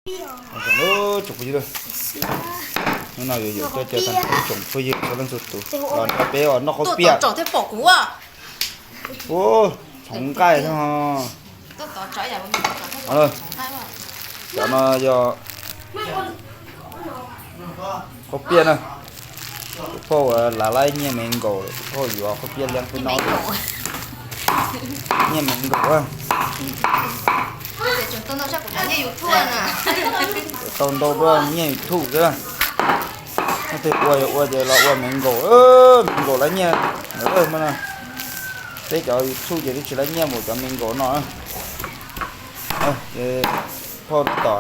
Tsoom phooj ywg, hnub no yuav yuam coj caw tag nrho ib tsoom phooj ywg txhua leej txhua tus los nrog peb noj qhaub piam. Txhoov nqaij thiab. Cov no yog qhaub piam na. Tus phauj lav laib nyiaj me nkaus, tus phauj yuav qhaub piam liab peb noj. Nyiaj me nkaus. Tau ntau dua nyiaj YouTube xwb. Leej twg ua yuav ua ces los ua me nkaus, me nkaus laib nyiaj ntawd mas. Peb cov YouTube ces twb tsis laib nyiaj npaum cov me nkaus no. Phauj tab tom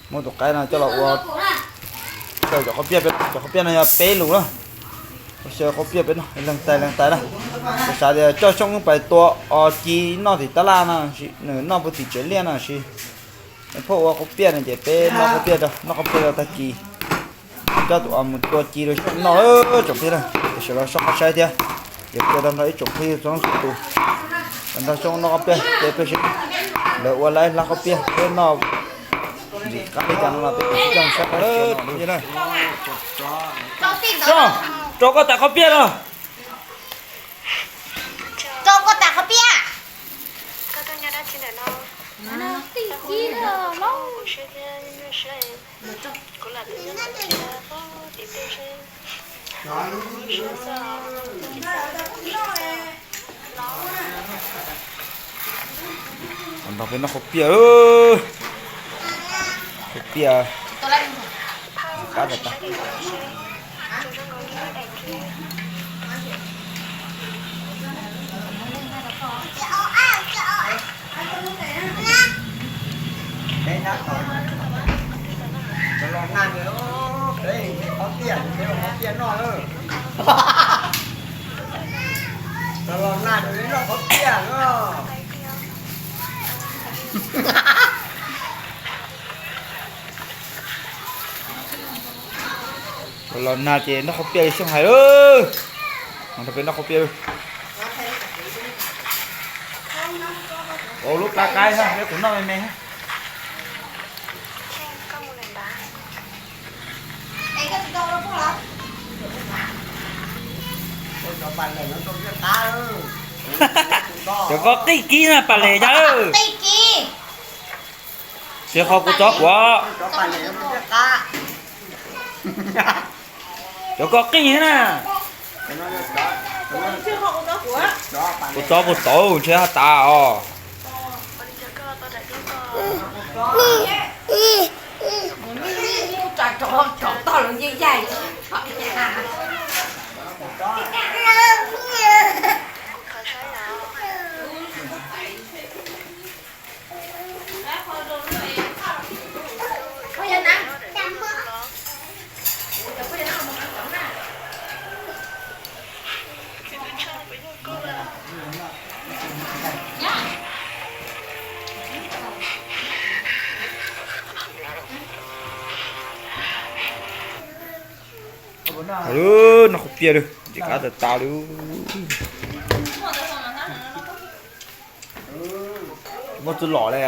muab tus qaib no coj los ua, cov qhaub piam, cov qhaub piam no yog peb lus na. Xyaw qhaub piam peb noj leej tais leej tais na. Kuv xav tias coj Xyooj Pais tua os ci noj tim tab laj no, nws noj puag tim tsev liaj no sis. Phauj ua qhaub piam no ces peb noj qhaub piam rau, noj qhaub piam rau tag kis coj tus os mus tua ci rau Xyooj noj tsoom phooj ywg na. Ces sawv daws soj qab saib thiab, yuav tua tag nrho ib tsoom phooj ywg txhua leej txhua tus. Tag nrho Xyooj noj qhaub piam ces peb sib, lawv ua laib hlab qhaub piam peb noj. Vim qab li cas no los peb kuj sib coj saib qab li no. Xyooj, rau koj tais qhaub piam no. Rau koj tais qhaub piam. Nrog peb noj qhaub piam, qhaub piam. Qab tas tas. Cov los nag, qhaub piam, qhaub piam noj lawm. Cov los nag, noj qhaub piam no. Los nag ces noj qhaub piam li Xyooj hais. Nrog peb noj qhaub piam. Ua lub plab qaib, peb kuv noj me me. Cov ko qij kib na pas les cas. Tsis qhov kuv tov kuv. Cov ko qij thiab na. Kuv tov kuv tov ntshe has tas os. Noj qhaub piam lawm, ntxim qab tas tas li. Muaj txuj lom li.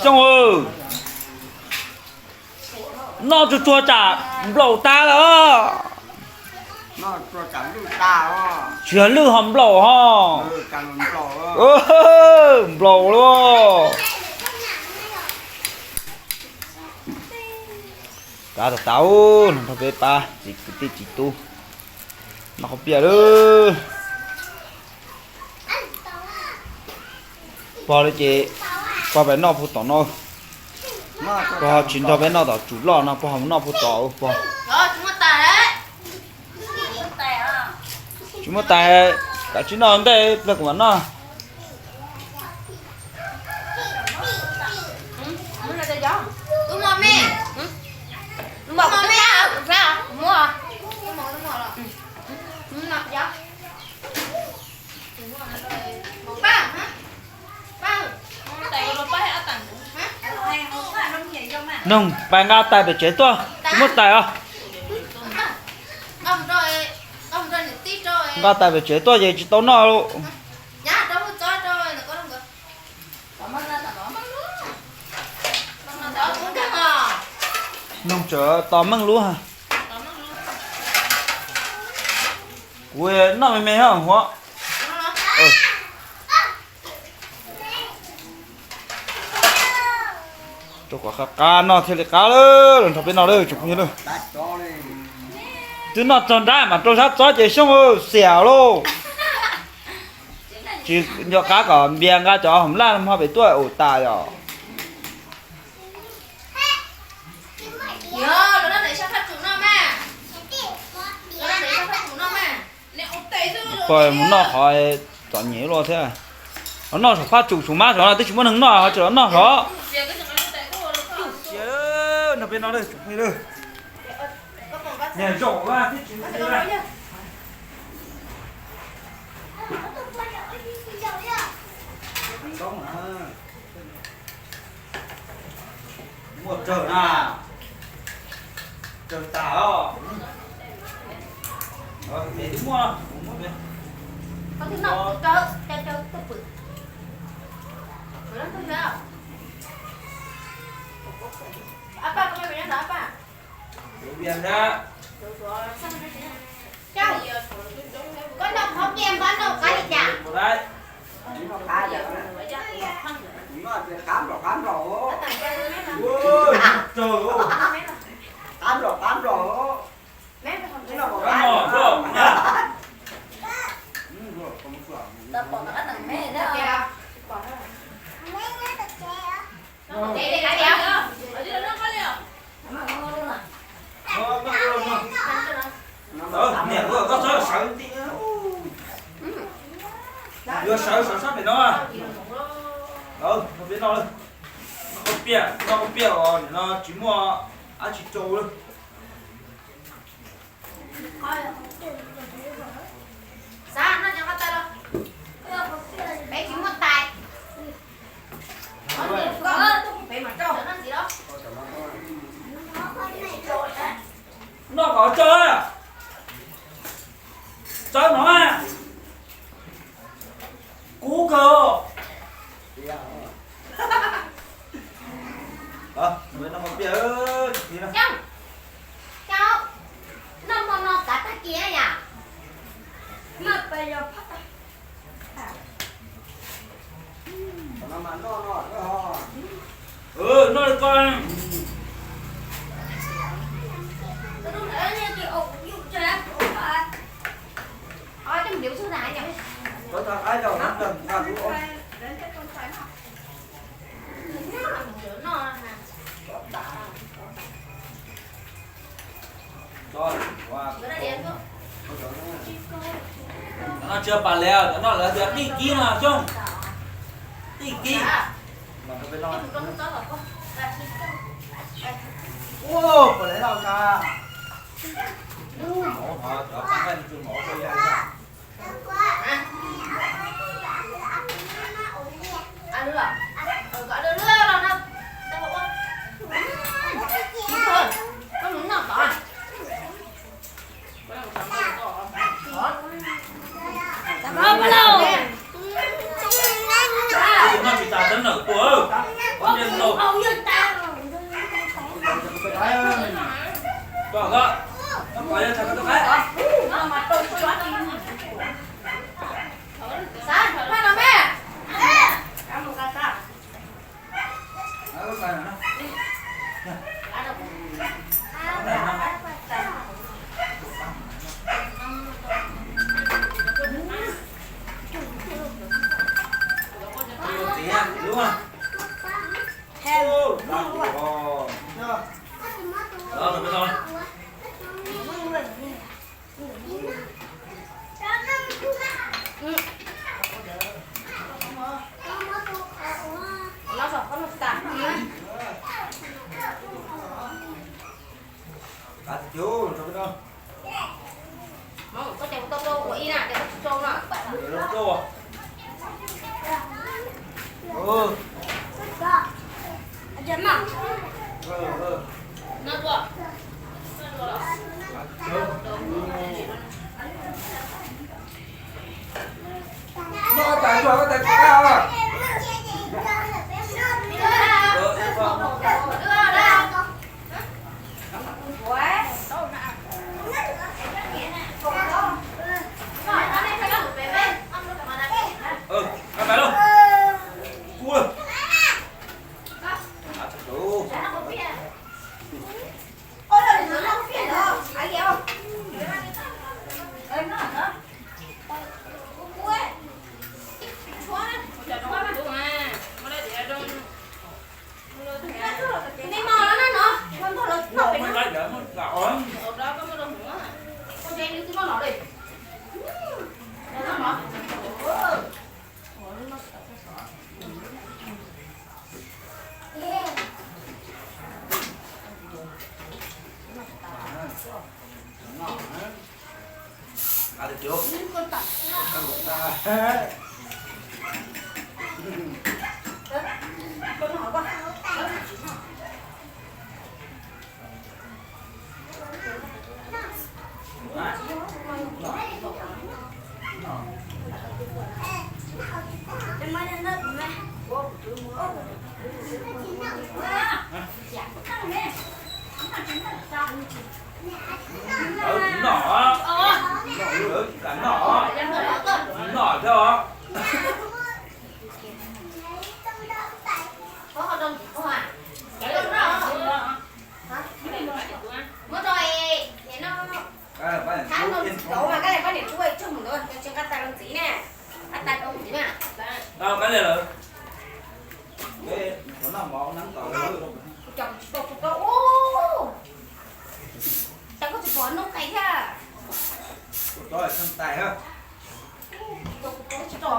Xyooj, noj tsuag tsuag tsam nplaum tas lawm. Tsis yog lwj ho nplaum ho. Nplaum lawm. Qab tas tas, nrog peb pab txiv kwv tij txiv tub noj qhaub piam lawm. Pog lawm ces pog pais noj puag tom no. Pog tsis nrog peb noj tom tsum loj no, pog ho mus noj puag tom pog. Tsis muaj tais, kav tsij noj ntej pliag kuv mam noj. Noog, pais nqa tais pem tsev tuaj, tsis muaj tais os. Nqa tais pem tsev tuaj ces tsis tau noj lauj. Noog tseem tos meej lub. Kuv noj me me huv. Rau kom qab qab noj thiaj li qab lawm, los nrog peb noj lawm tsoom phooj ywg lawm. Twb noj txog nrab mas rau sab txob ces xyoob xiam lauj. Tsis nco qab kom npias nqa cov hom laj hmo pem tuaj ua tas yom. Pog mus noj qhov txom nyem luaj thiab. Los noj saum phaj tsum, saum mab saum no twb tsis muaj neeg noj ho tseem los noj saud. Nrog peb noj lawm tsoom phooj ywg. Niag zaum vaj thiab tsis muaj. Muaj tsawg na, tsawg tas os. Pem twb muaj, muab pem. Koj noj qhov qias npab noj qab li cas? Qab nplom qab nplom. Qab nplom qab nplom. Niam, koj txhob sawv nti, yuav sawv sawv sab pem no. Peb noj, noj khaub piam, noj khaub piam os, nim no tsis muaj dab tsi rau lawm. Xav noj cov nqaij tais los? Peb tsis muaj tais. Noj kom tsawg, tsawg no. Kub kawg. Noj hmo no kav tag kis yam. Noj li ko. Cov no tsis yog pas lev, cov no lawv tias qij kib no xyoo. Qij kib. Ua, pas lev no tas. Ub, mov no cov pab nqaij tsis mov ua ya. Noj tsis tas teb nawm tuaj. Lawv tsis noj, lawv tsis kam noj, tsis noj thiab os. Kab li lawm. Cas koj tsis pom noob qes thiab? Kuv tsis tos.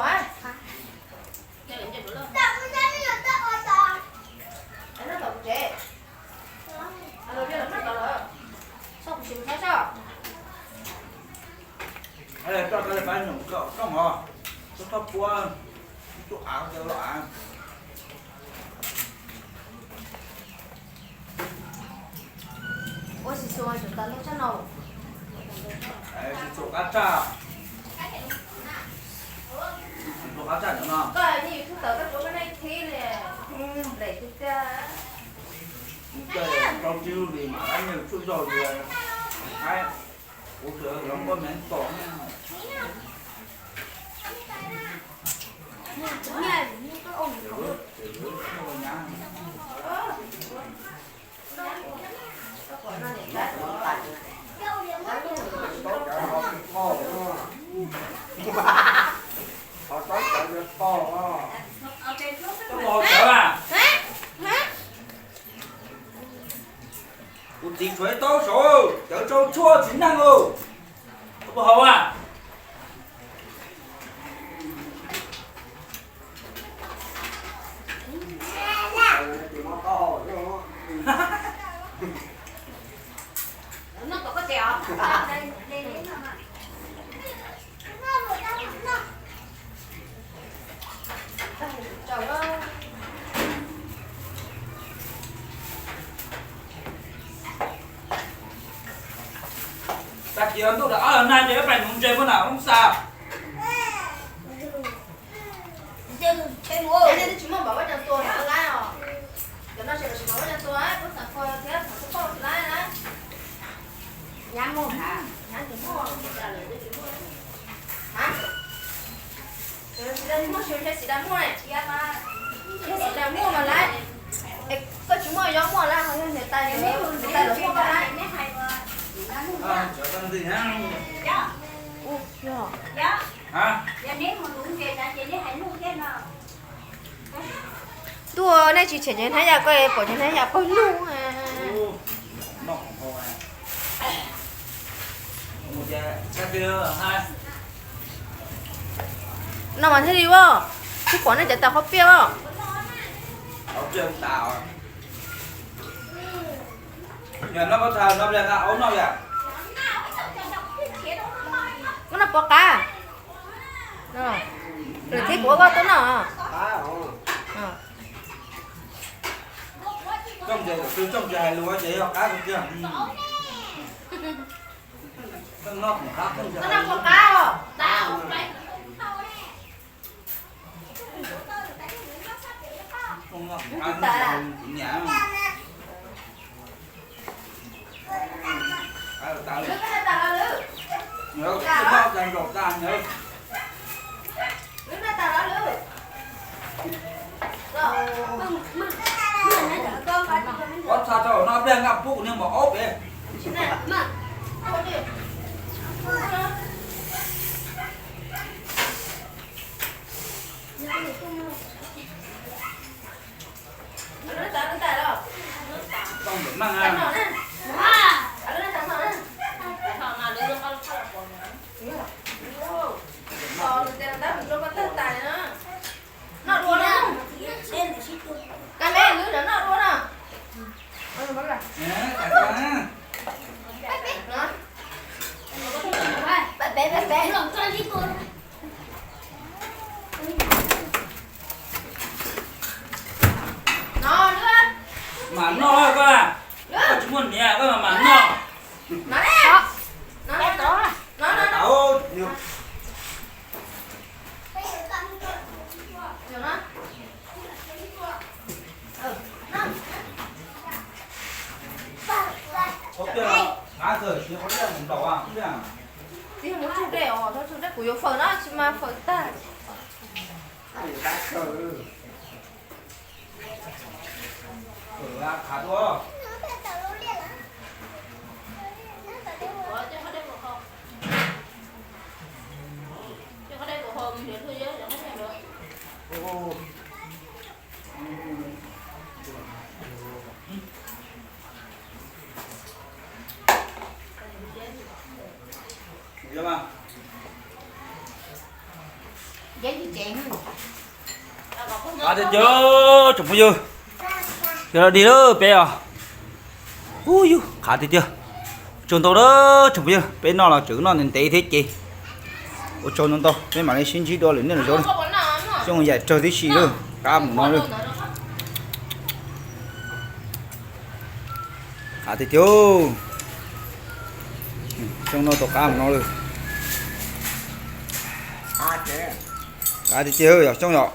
Tso koj li pab nyuam koj rooj os, txhob puab ib tug av los av. Ua tsis txuas tsuas tas lub tsab no. Tsis txuas qab tsaj. Tsis txuas qab tsaj no. Koj yeej yus tub tawm koj tsuav koj nej thib li. Nplaim tiag tiag. Rau tib lub li mas dab neeg tsuj zog li. Kuv tus los muaj me tom. Kuv txiv tshuav ib taub saud, cawv tsau tshuaj txiv neej os. Koj puas haus a? Tag kis ntuj rov qab los nag ces peb pais nuv ntses puag nram Hoob Xas. Tsis muaj npaum vaj tse tua lawm os. Cov no tsis muaj vaj tse tua, peb xav kho thiab xav kho tsis lawm na. Nyab muaj, nyab tsis muaj, tsis muaj, tsis muaj, tsis muaj mas lawm. Koj tsis muaj, yog muaj lawm, yog niam tais, niam tais lawv muaj mas lawm. Tuaj nej tsis tshem cov hnab yam, koj pom cov hnab yam pawg lug. No mas thiaj li ua, twb pom nej cov tas qhob piaj os. Koj noj puas qab? Lwm thib kuv ua koj tuaj noj. Tus tub tsooj tsis hais lus ces yog qab kawg kiag. Noj qab, qab. Ob txha rau no pliag nqa pub kuv niag npaum ob pem. Tau ntawm meej a. Noj dua na. Ka me lwb noj dua na. Peb peb peb peb. Mas noj koj, koj tsis muaj niam koj mas mam noj. Tsis muab tsug dej os, tsug dej kuv yuav fawm na, tsis mas fawm tag. Qab tiag tiag tsoom phooj ywg, yog dig lawm peb os. Ub yug qab tiag tiag. Tsaug ntau lawm tsoom phooj ywg, peb noj los tseem noj ntev ntev thiab ces ua tsaug ntau ntau, peb mam li sib ntsib dua lwm niaj lwm zaus. Xyoo yaim rawg tib si lawm, qab mus no lawm. Qab tiag tiag. Xyoo no tau qab mus no lawm. Qab tiag tiag yog xyoo yom.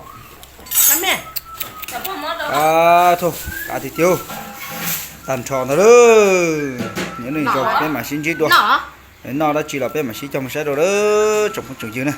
Qab tiag tiag. Tag nrho ntawd lawm, nyob li zaus peb mam sib ntsib dua. Noj dab tsi los peb mam sib cog mus saib dua lawm tsoom phooj tsoom ywg na.